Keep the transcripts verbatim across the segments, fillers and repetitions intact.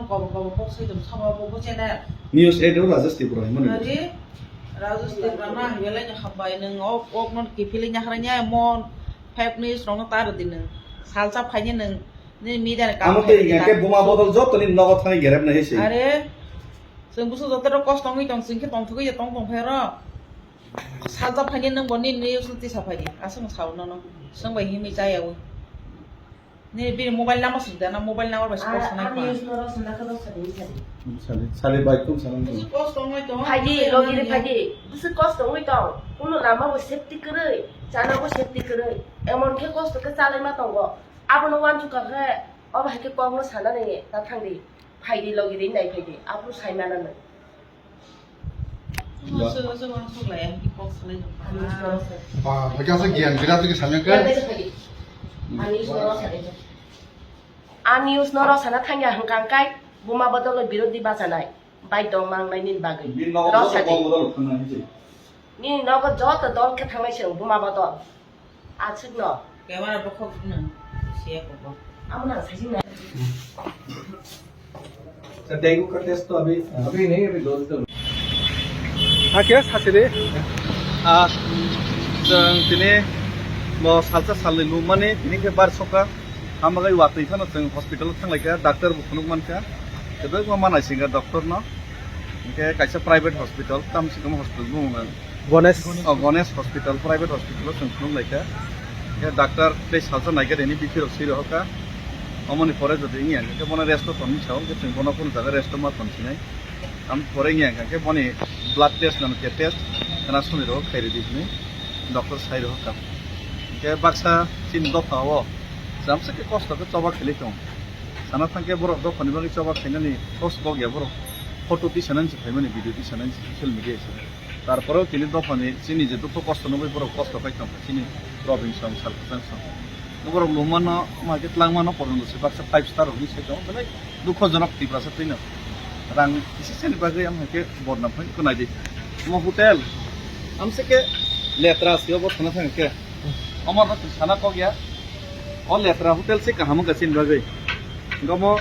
Kobo kobo kok sai tong sama bo bo channel. News eight o Rajesh Tripura himani. Ari Rajesh Tripura ma hingele ni hambai nung ok ok non kipili nyahra nya mo five news rong tar di nung. Salsa phaini nung ni media ni kam. Amo te inga ke buma bodol joto ni nogo thani gerep na hisi. Are sung busu joto ro kos tongwi tong sing ke tong thugwi tong tong phero. Salsa phaini nung bo ni news tisa phaini asung sao no no sung bai himi chaya wi. Ni bini mobile number sida na mobile number bai call sanai. Ani use no rosana ka rosani sadi. Sali, sali bai kum sanang. Busu kos tongwi tong. Phaidi, logi de phaidi. Busu kos tongwi tong. Kuno lama bo safety kwrwi, chana bo safety kwrwi. Emon khe kosto khe chalai ma tongo. Abono wansukha khe, obo hai khe kokno sanani ta thangdi. Phaidi logi de nai phaidi. Aphuru sai mananw. Ba, hwnkhe aswk giyan birat khe samya khe. Ani use no rosana thangya hwnkha hwnkhe buma bodolo birodhi bachanai bai tong mangnai nini bagwi. Rosadi. Nini nogo joto dol khe thangnai se buma bodol. Aswkno. Camera bokhok no siya koko. Amo nang sajing na. Sir, dengue ka test to abhi, abhi nahi, abhi dose to. Hakhe sachiri. Ah, chwng tini bo salsa salni lumani tini khe bar soka. Hamagai watwi phano chwng hospital thanglaikha, doctor bo phunuk mankha. Tebek ma manai singkha doctor no. Hwnkhe kaisa private hospital, Tamsikam hospital bumung. Ganesh. Oh, Ganesh Hospital, private hospital o chwng phunuk lai kha. Khe doctor tei salsa nai khe reni bithi rok swi rohor kha. Omoni pore jodi wngya hwnkhe bono rest o tong hinwi sao, hwnkhe chwng bono kunu jaga rest o ma tong sinai. Am pore wngya hwnkhe boni blood test nang khe test khna soni rohor khai ridi hinwi doctor sai rohor kha. Hwnkhe baksa chini dopha o jamsa khe kosto khe choba khailai tong. Sana thangkhe borok dophani bagwi choba khainani source kok ya borok. Photo tisanani se phaimani, video tisanani se social media se. Tarporeo tini dophani chini je dukhu kosto nugwi borok kosto khai tongkha chini Robin song, Salkutang song. Borok lungmano, ma khe tlangmano porjonto se baksa five star rokni sai tongo. Belai dukhojonok Tiprasa twino. Rang kisi sani bagwi am hai khe bodnam khai kwnai di. Omo hotel, amse khe letra se obo thana thang khe. Omorno twi sana kok ya. O letra hotel se kaham wngkha chini bagwi. Gomo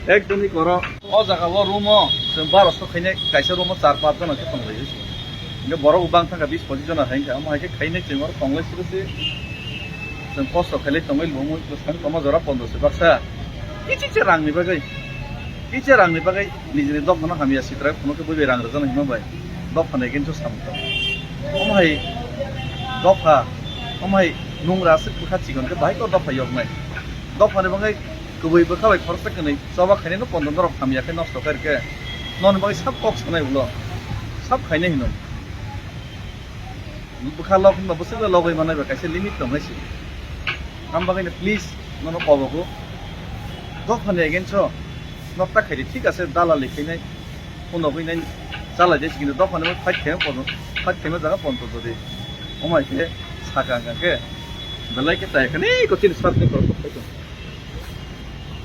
ekdom ni koro. O jaga o room o chwng baro so khainai kaisa room o char panch jona khe tong lai. Hingke borok bo bang thangkha bis pochis jona hai kha. Omo hai khe khainai chwng oro tong lai siro se. Chwng kosto khailai tongwi lungwi bwskang tongma jora pondro se baksa. Kichi se rang ni bagwi. Kichi rang ni bagwi. Nijini dophano hamya sitra phunukhe bui bai rang rwjaknai hwnma bai dophani against o samung tong. Omo hai dopha, omo hai nungra aswk bwkha chikon khe bahai khe o dopha yoknai. Dophani bagwi kwbwi bwkha bai khoroksa kwnwi choba khainai no pondro norok hamya khe nosto khe rwkhe noni bagwi sab kok sanai ulo sab khainai hino. Bwkha lok hinba bwswk logwi manai ba kaisa limit tong hai se. Am bagwi no please nono kobogo. Dophani against o nokta khaidi thik ase dalali khainai phunogwi nai chalai de sini dophani fight khaima pono fight khaima jaga ponto jodi. Omai khe saka hwnkha khe belai khe tai khani ko chini sat ni korok phai tong.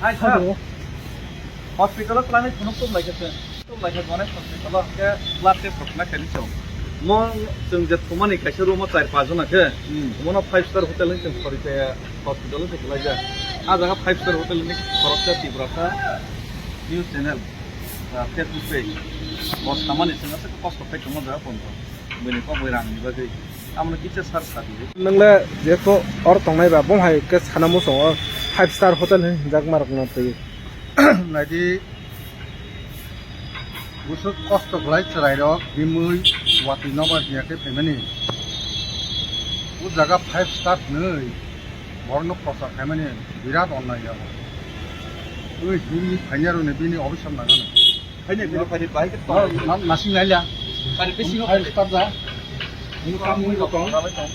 Hai sir. Hello. Hospital o twlangwi phunuk tum lai khe se. Tum lai khe Ganesh hospital o khe blood test rok khlai khe ni chwng. Mo chwng je thumani kaisa room o char panch jona khe. Hmm. Mono five star hotel ni chwng khori khe hospital o se kwlai jak. A jaga five star hotel ni khorok khe Tiprasa news channel, ah, Facebook page. Bo samani chwng aswk kosto khai tongma jaga ponto. Bini kok bai rang ni bagwi. Amoni kisa sar sadi. Nwngle jeto or tongnai ba, bom hai ke sana muchungo five star hotel hinjak ma rok no twi. Naidi busuk kosto khlai chwrai rok bimui watwi nobar hiya khe phaimani. O jaga five star hinwi borokno prochar khaimani birat onnai ya. Ui himni phainai rokni bini obisam nangani. Phainai bini phainai bahai khe tong. Na, na, nasing nai liya. Phainai bisingo phainai start ja. Ini kamu ini tong. Ramai tong.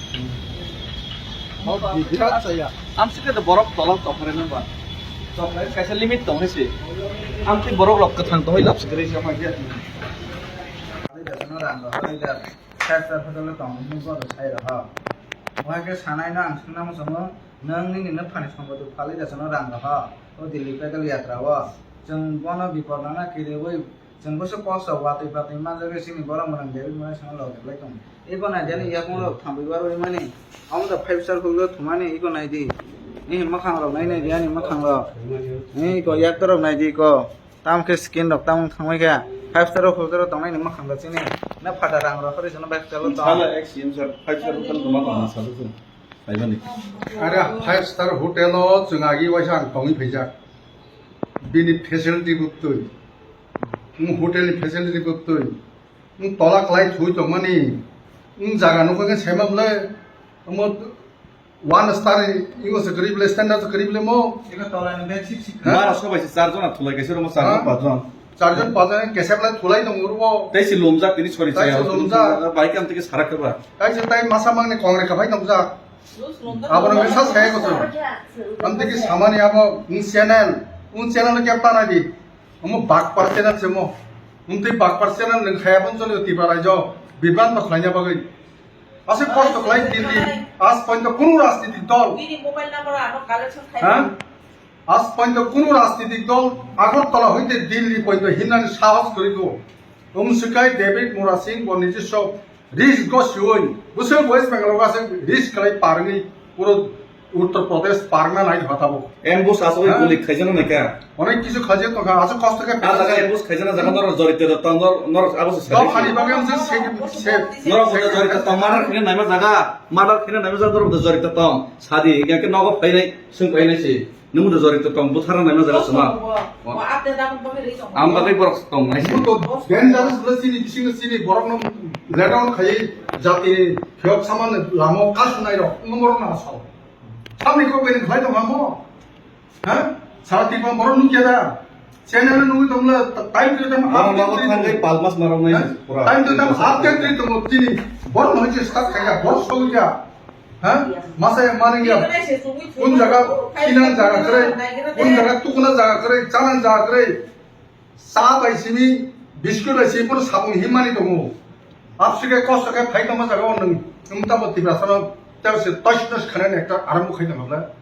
Mau di, di, di, saya. Amsi khe borok tolong tong kare nang ba. Tong kare kaisa limit tong se. Amsi borok rok kwthang tong lap sikre se ma khe. Ada sana rang ba, ada. Sir, sir, hotel o tong, nung bono sai rw ha. Wngkha khe sanai no ang swngna muchungo, nwng nini nwphani sompoti phalwi da chwngno rang rw ha, o Delhi pedal yatra o. Chwng bono bipor nangna kiriwi, chwng bwswk kosto watwi patwi manjagwi chini borok mwrang David Murai songno logi lai tongo. Eko nai di ani yakung rok thambwi barwi mani, omo da five star hotel o thumani, eko nai di. Nini mwkhang rok nai nai di ani mwkhang rok. Nini eko yakta rok nai di eko. Tamo khe skin rok tamo thangwi khe five star hotel o tongnai ni makhang da chini. Na phata rang rok ri jano five star o tong. Sala ek C M sir five star hotel tongma tong sala se. Paimani. Are five star hotel o chwng agi waisa ang tongwi phaijak. Bini facility bwtwi. Ang hotel ni facility bwtwi. Ang tola klai thui tongmani. Ang jaga nukha khe saima bwle. Omo One star, ego se kwrwi bwle, standard se kwrwi bwle mo. Ego tola ni bed sheet sheet. Ha? Bara sobai se char jona thulai kaisa romo char jon, ha? Pach jon. Char jon pach jon kesep lai thulai tong uro. Tai se lomjak tini sori chaya. Tai se lomjak. Bai kam tike sarak keba. Tai se tai masa mangni kongre kabai nongjak. Abono mesa saya ko. Am tike samani abo un channel, un channel ke tanai di. Omo bakpar channel se mo. Wngtwi bakpar channel nwng khaya phone choli Tripura rajyo bibranto khlaina bagwi. Aswk kosto khlai Delhi, aaj porjonto kunu rajnitik dol. Bini mobile number ano collection khai. Ha? Aaj porjonto kunu rajnitik dol Agartala hoite Delhi porjonto himnani sahos kwrwi kho. Wng swkhe David Murasing bo nijiswa Risk go siwi, bwswk West Bengal o aswk risk khlai parwi puro Uttar Pradesh parna nai hota bo. Ambush aswk ha? Guli khaijana nai ka? Onek kisu khaijak tongkha, aswk kosto khe. A jaga ambush khaijana jaga norok jorito tong, norok abo se. Tok hani bagwi amse se, se. Norok jorito tong, murder khina naima jaga, murder khina naima jaga norok jorito tong. Sadi, ya ke nogo phainai, swng phainai se. Nwng do jorito tong, buthara naima jaga suma. Bo, bo, update dam bagwi ri tong. Am bagwi borok tong nai se. Bo to dangerous le sini, bisingo sini, borok no let down khai, jati phiyok saman lamo kas nai rok, nwng borok na asal. Samni ko bini khlai tong amo. Ha? Sara tipa borok nukya da. Channel nungwi tong le, time to time update. Borok nogo thangwi palmas marok nai se pura. Time to time update ri tong tini. Borok no je start khai ya, borok sogya. Ha? Masa yang mana ya? Kun jaga, kinan jaga kere, kun jaga tukuna jaga kere, chanan jaga kere. Sa bai simi, biscuit bai simi, pun sabun himani tongo. Apsi ke kosto ke phai tongma jaga o nung, nung tamo Tiprasa no, tamo se tosh tosh khana ni ekta arambo khai tongma bla.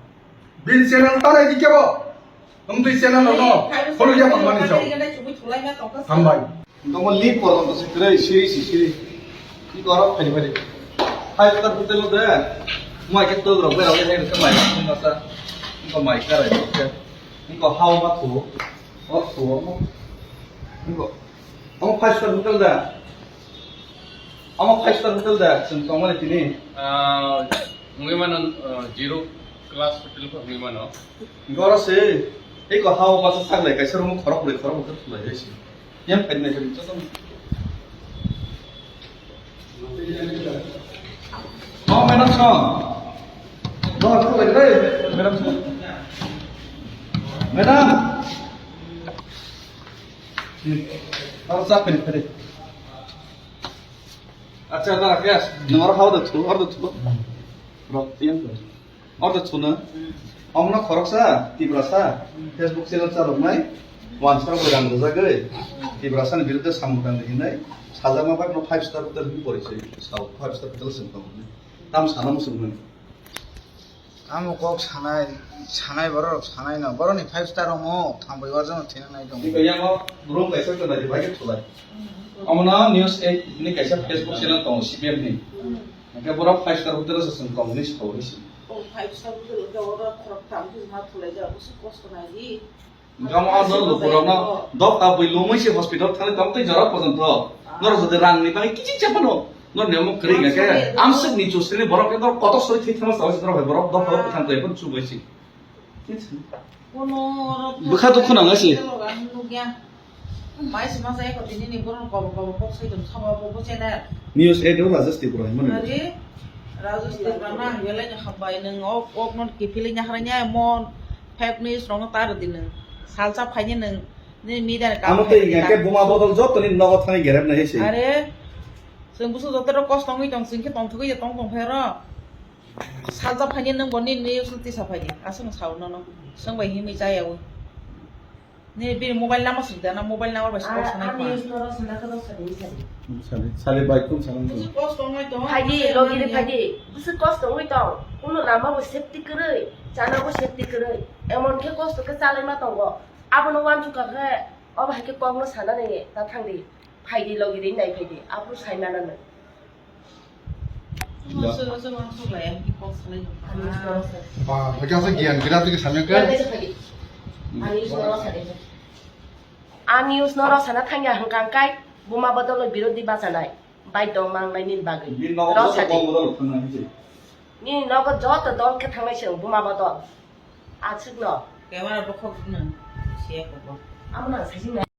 Bin channel ta nai di kebo. Wngtwi channel no, no, follow ya tongmani chao. Hambai. Tongmo lead porjonto se kwrwi, siri si siri. Iko oro phai phai. Five star hotel de. Mai ke tol rok bai rok hai ke mai masa. Iko mai ka rai ke. Iko hao ma thu. O thu mo. Iko. Omo five star hotel da. Omo five star hotel da. Chwng tongmani tini. Ah, wngwi mano, ah, zero class hotel ko wngwi mano. Goro se, eko hao basa saklai kaisa room khorok brwi khorok hwnkhe thulai hai se. Yang khaina khe joto. Oh, madam sir. Dor khaklai dai, madam sir. Madam. Aro cha phai phai. Acha, da, yes. Nang aro hao da thu, aro da thu. Rok yang. Order suna. Omono khoroksa Tiprasa Facebook channel chaloknai, wansarok bai rang rwjagwi Tiprasani birudde samung tangdi hinwi sajakma bagno five star hotel hinwi porichoi sao, five star hotel se wng tongmani. Tamo sana muchungmani. Tamo kok sanai, sanai borok sanai no, borokni five star omo thangbai warjano thina nai tongo. Tei yango room kaisa kwnai bai khe thulai. Omono News eight ni kaisa Facebook channel tongo C P M ni. Hingke borok five star hotel o se chwng tong hinwi sao hinwi se. O five star hotel hingke oro khorok tam khe ma thulai jak, bwswk kosto nai di. Hingke omo ano lukurokno dopha bui lumui se hospital thangwi tong tei jora porjonto. Norok jodi rangni bagwi kiching cha phano, norni omo kwrwi hingke amswkni chusrini borok khe norok kotor soi thwi thangma sao se norok hai borok dopha o kwthang twi phano chubai se. Bwkha dukhu nang asi. Mai se masa eko tini ni borok kobo kobo kok sai tong sabo bo bo channel. News eight o Rajesh Tripura hinmani. Ari Rajesh Tripura na ang belai no hambai nung ok ok non kipili nya hara nya mon fake news rong tar di nung. Salsa phaini nung ni media ni kam. Amo tei hingke buma bodol joto ni nogo thani gerep na hisi. Are sung busu joto ro kos tongwi tong sing khe tong thugwi tong tong phero. Salsa phaini nung bo nini news no tisa phaidi. Aswk no sao nono. Swng bai himwi chaya o. Nini bini mobile number sidi dana, mobile number bai kok sanai kha. Sali, sali bai kum sanang. Bwswk kosto wngwi tong. Phaidi, logi de phaidi. Bwswk kosto wngwi tong. Kuno lama bo safety kwrwi, chana bo safety kwrwi. Emon khe kosto khe chalai ma tongo. Abono wansukha khe, obo hai khe kokno sana nini ta thangdi. Phaidi, logi de nai phaidi. Aphuru sai mana nang. Ba, hake asa gian gira tike samya ke. A news no rosana thangya hwnkha hwnkhe buma bodol no birodhi bachanai bai dong mangnai nini bagwi. Nini nogo joto rosadi. Dol bodol thangna hinwi. Nini nogo joto dol khe thangnai se buma bodol. Aswk no. Camera bokhok no siya kobo. Amo nang saiching nai.